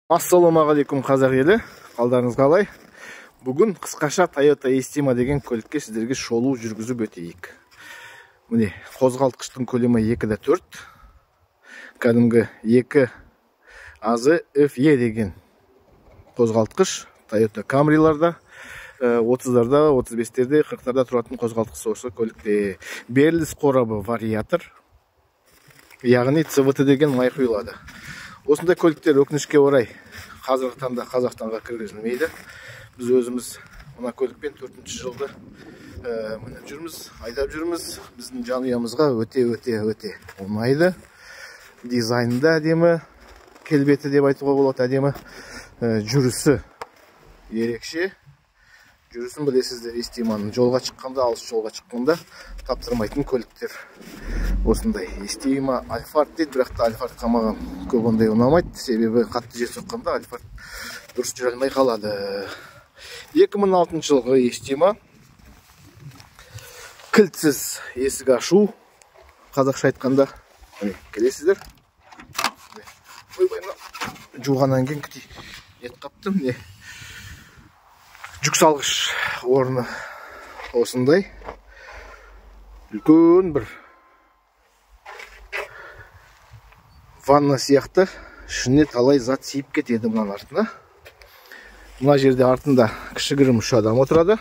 Ассалаумағалейкум, қазақ елі, қалдарыңыз қалай? Бүгін қысқаша Toyota Estima деген көлікке сіздерге шолу жүргізіп өтейік. Міне, қозғалтқыштың көлемі 2.4, кәдімгі 2 AZ FE деген қозғалтқыш Toyota Camry'ларда, 30-ларда, 35-терде, 40-тарда тұратын қозғалтқыш осы көлікте. Беріліс қорабы вариатор, яғни CVT деген май құйылады. Осындай көліктер өкінішке орай қазіргі таңда Қазақстанға кіргізілмейді. Біз өзіміз мына көлікпен 4-ші жылды мініп жүрміз, айдап жүрміз. Біздің жанұямызға өте ұнайды. Дизайны да әдемі, келбеті деп айтуға болады әдемі. Жүрісі ерекше. Жүрісін білесіздер, Estima'ның жолға шыққанда, алыс жолға шыққанда таптырмайтын көліктер. Осындай Estima Альфард дейді, бірақ та Альфардқа маған көп ондай ұнамайды, себебі қатты жел соққанда Альфард дұрыс жүре алмай қалады. 2006 жылғы Estima, кілтсіз есік ашу, қазақша айтқанда. Міне, келесіздер. Ойбай, мына жуғаннан кейін күтей ет қапты. Міне, жүк салғыш орны осындай үлкен бір ванна сияқты, ішіне талай зат сиіп кетеді мынаның артына. Мына жерде артында кішігірім 3 адам отырады.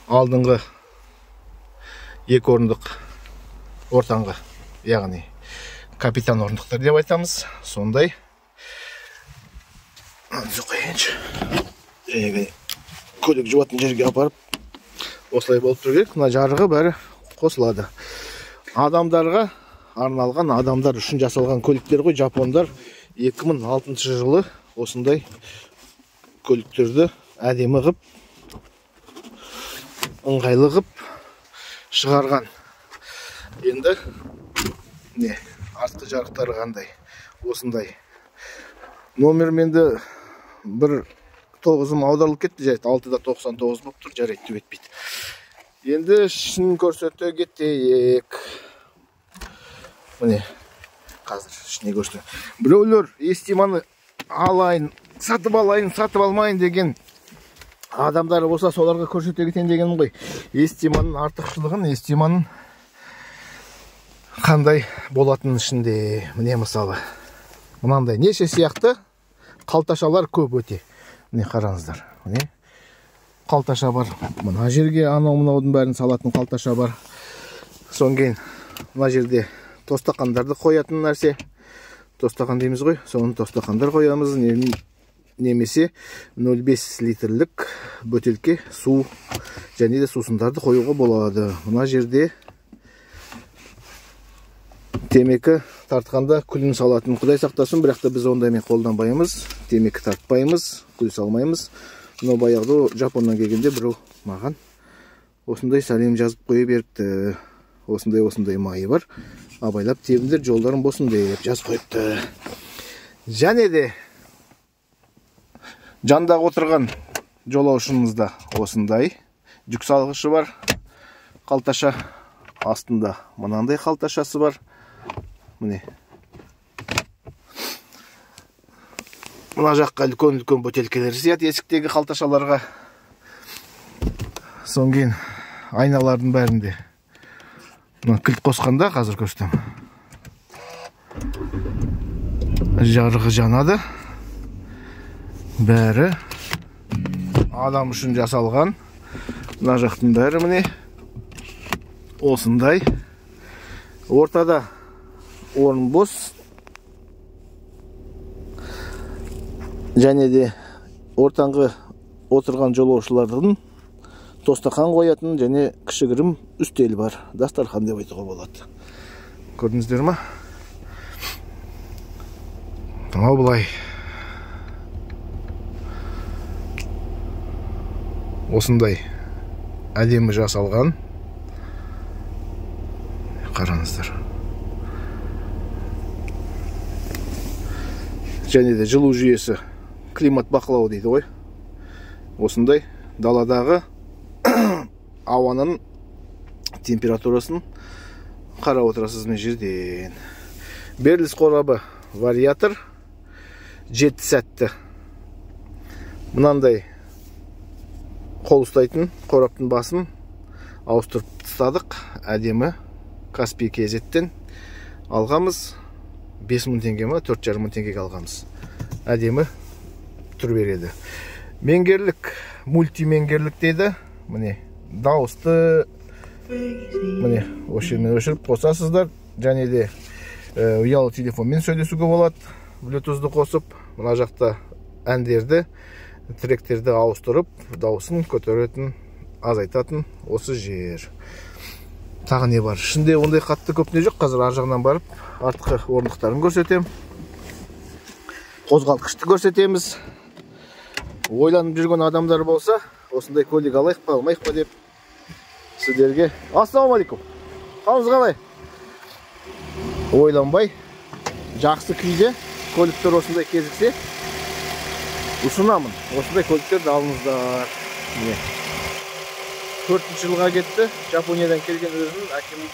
Алдыңғы 2 орындық, ортаңғы, яғни капитан орындықтар деп айтамыз, сондай. Қояйыншы. Және көлік жуатын жерге апарып осылай болып тұру керек. Мына жарығы бәрі қосылады. Адамдарға арналған, адамдар үшін жасалған көліктер ғой. Жапондар 2006 жылы осындай көліктерді әдемі қып, ыңғайлы қып шығарған. Енді не, артқы жарықтары қандай? Осындай. Номерменді бір 9-ым аударылып кетті, жарайды, 6.99 болып тұр, жарайды, түк етпейді. Енді ішін көрсете кетейік. Міне, қазір ішіне көрсете. Біреулер Estima'ны алайын, сатып алайын, сатып алмайын деген адамдар болса, соларға көрсете кетейін дегенім ғой. Estima'ның артықшылығын, Estima'ның қандай болатынын ішінде. Міне, мысалы, мынандай неше сияқты қалташалар көп өте. Міне, қараңыздар. Міне, қалташа бар. Мына жерге анау мынаудың бәрін салатын қалташа бар. Содан кейін мына жерде тостақандарды қоятын нәрсе. Тостақан дейміз ғой. Соны тостақандар қоямыз. Немесе 0,5 литрлік бөтелке су және де сусындарды қоюға болады. Мына жерде темекі тартқанда күлін салатын, Құдай сақтасын, бірақ та біз ондаймен қолданбаймыз, темекі тартпаймыз, күл салмаймыз. Мынау баяғыда Жапоннан келгенде біреу маған осындай сәлем жазып қоя беріпті. Осындай майы бар, абайлап тебіндер, жолдарың болсын деп жазып қойыпты. Және де жандағы отырған жолаушымызда осындай жүк салғышы бар, қалташа, астында мынандай қалташасы бар. Міне, мына жаққа үлкен-үлкен бөтелкелер сияды есіктегі қалташаларға. Содан кейін айналардың бәрінде мына кілт қосқанда, қазір көрсетемін, жарығы жанады. Бәрі адам үшін жасалған. Мына жақтың бәрі міне осындай. Ортада орын бос. Және де ортаңғы отырған жолаушылардың тостақан қоятын және кішігірім үстел бар. Дастархан деп айтуға болады. Көрдіңіздер ма? Мынау былай. Осындай әдемі жасалған. Қараңыздар. Және де жылу жүйесі, климат бақылауы дейді ғой. Осындай даладағы ауаның температурасын қарап отырасыз мына жерден. Беріліс қорабы вариатор, 7 сәтті. Мынандай қол ұстайтын қораптың басын ауыстырып тастадық. Әдемі Каспий KZ-тен алғамыз. 5000 теңге ма, 4500 теңгеге алғамыз. Әдемі түр береді. Менгерлік, мультименгерлік дейді. Міне, дауысты міне, осы жермен өшіріп қосасыздар. Және де ұялы телефонмен сөйлесуге болады. Bluetooth-ды қосып, мына жақта әндерді, тректерді ауыстырып, дауысын көтеретін, азайтатын осы жер. Тағы не бар? Ішінде ондай қатты көп не жоқ. Қазір ар жағынан барып, артқы орындықтарын көрсетем. Қозғалтқышты көрсетеміз. Ойланып жүрген адамдар болса, осындай көлік алайық па, алмайық па деп сіздерге. Ассалаумағалейкум. Қалыңыз қалай? Ойланбай, жақсы күйде көліктер осындай кезіксе, ұсынамын. Осындай көліктерді алыңыздар. Міне. 4-ші жылға кетті. Жапониядан келген өзінің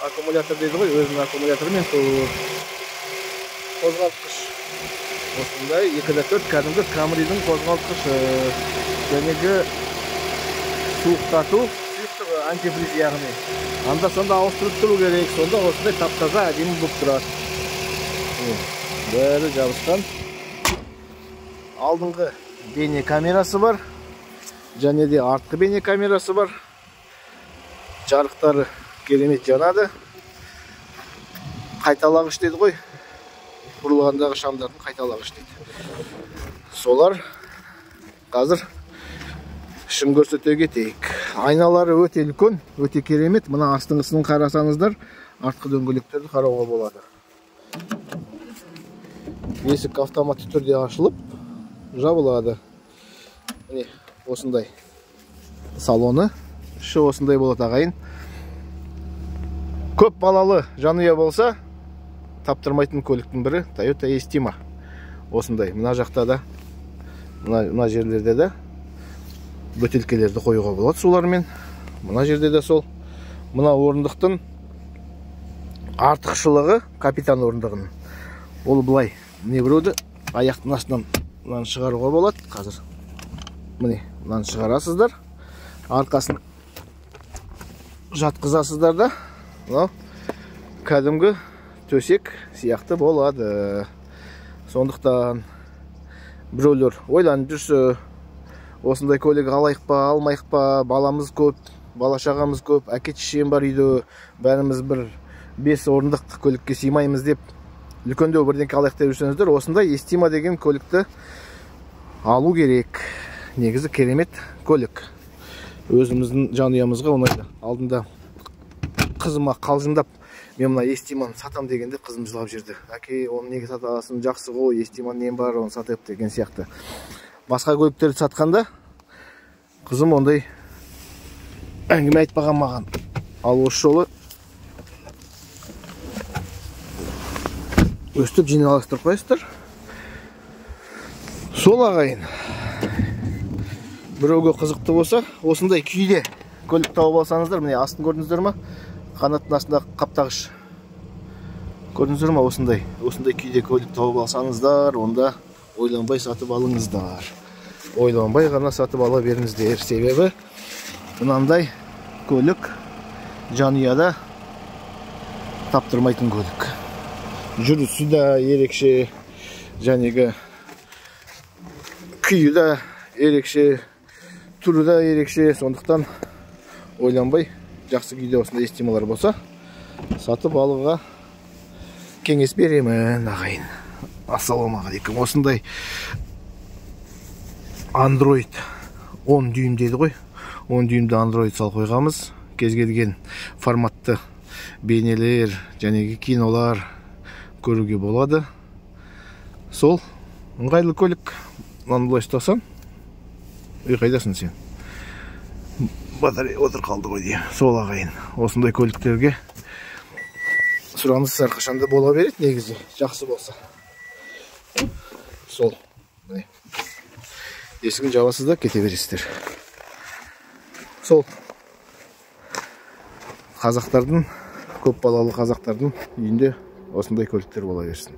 аккумулятор дейді ғой, өзінің аккумуляторымен тұр. Қозғалтқыш. Осындай 2.4 кәдімгі Камридің қозғалтқышы. Жәнегі суықтату, сұйықтығы, антифриз яғни. Анда сонда ауыстырып тұру керек, сонда осындай тап-таза әдемі болып тұрады. Бәрі жабысқан. Алдыңғы бейне камерасы бар, және де артқы бейне камерасы бар. Жарықтары керемет жанады. Қайталағыш дейді ғой. Бұрылғандағы шамдардың қайталағыш дейді. Солар қазір ішін көрсете кетейік. Айналары өте үлкен, өте керемет. Мына астыңғысын қарасаңыздар, артқы дөңгелектерді қарауға болады. Есік автоматты түрде ашылып, жабылады. Міне осындай салоны. Іші осындай болады ағайын. Көп балалы жанұя болса, таптырмайтын көліктің бірі Toyota Estima. Осындай. Мына жақта да, мына жерлерде де бөтелкелерді қоюға болады сулармен. Мына жерде де сол. Мына орындықтың артықшылығы капитан орындығының. Ол былай, міне біреуді аяқтың астынан мынаны шығаруға болады. Қазір міне мынаны шығарасыздар. Арқасын жатқызасыздар да, мынау кәдімгі төсек сияқты болады. Сондықтан біреулер ойланып жүрсе, осындай көлік алайық па, алмайық па, баламыз көп, бала шағамыз көп, әке шешем бар үйде, бәріміз бір 5 орындық көлікке сыймаймыз деп үлкендеу бірдеңке алайық деп жүрсеңіздер, осындай Estima деген көлікті алу керек. Негізі керемет көлік. Өзіміздің жанұямызға ұнайды. Алдында қызыма қалжыңдап, мен мына Estimаны сатам дегенде қызым жылап жүрді. Әке, оны неге сатасың, жақсы ғой, Estima нем бар, оны сатып деген сияқты. Басқа көліктерді сатқанда қызым ондай әңгіме айтпаған маған. Ал осы жолы өстіп жиналастырып қойсыздар. Сол ағайын, біреуге қызықты болса, осындай күйде көлік тауып алсаңыздар, міне астын көрдіңіздер ма? Қанаттың астында қаптағыш. Көрдіңіздер ма? Осындай күйде көлік тауып алсаңыздар, онда ойланбай сатып алыңыздар. Ойланбай ғана сатып ала беріңіздер. Себебі мынандай көлік жанұяда таптырмайтын көлік. Жүрісі де ерекше, жәнегі күйі де ерекше, түрі де ерекше. Сондықтан ойланбай жақсы күйде осындай Estimалар болса, сатып алуға кеңес беремін ағайын. Ассалаумағалейкум. Осындай Android 10 дюйм дейді ғой. 10 дюймді Android сал қойғамыз. Кез келген форматты бейнелер және кинолар көруге болады. Сол ыңғайлы көлік. Мынаны былай ұстасаң, үй қайдасың сен? Батарея отыр қалды ғой деймін. Сол ағайын, осындай көліктерге сұраныс әрқашанда бола береді негізі, жақсы болса. Сол, міне. Есігін жабасыз да кете бересіздер. Сол қазақтардың, көп балалы қазақтардың үйінде осындай көліктер бола берсін.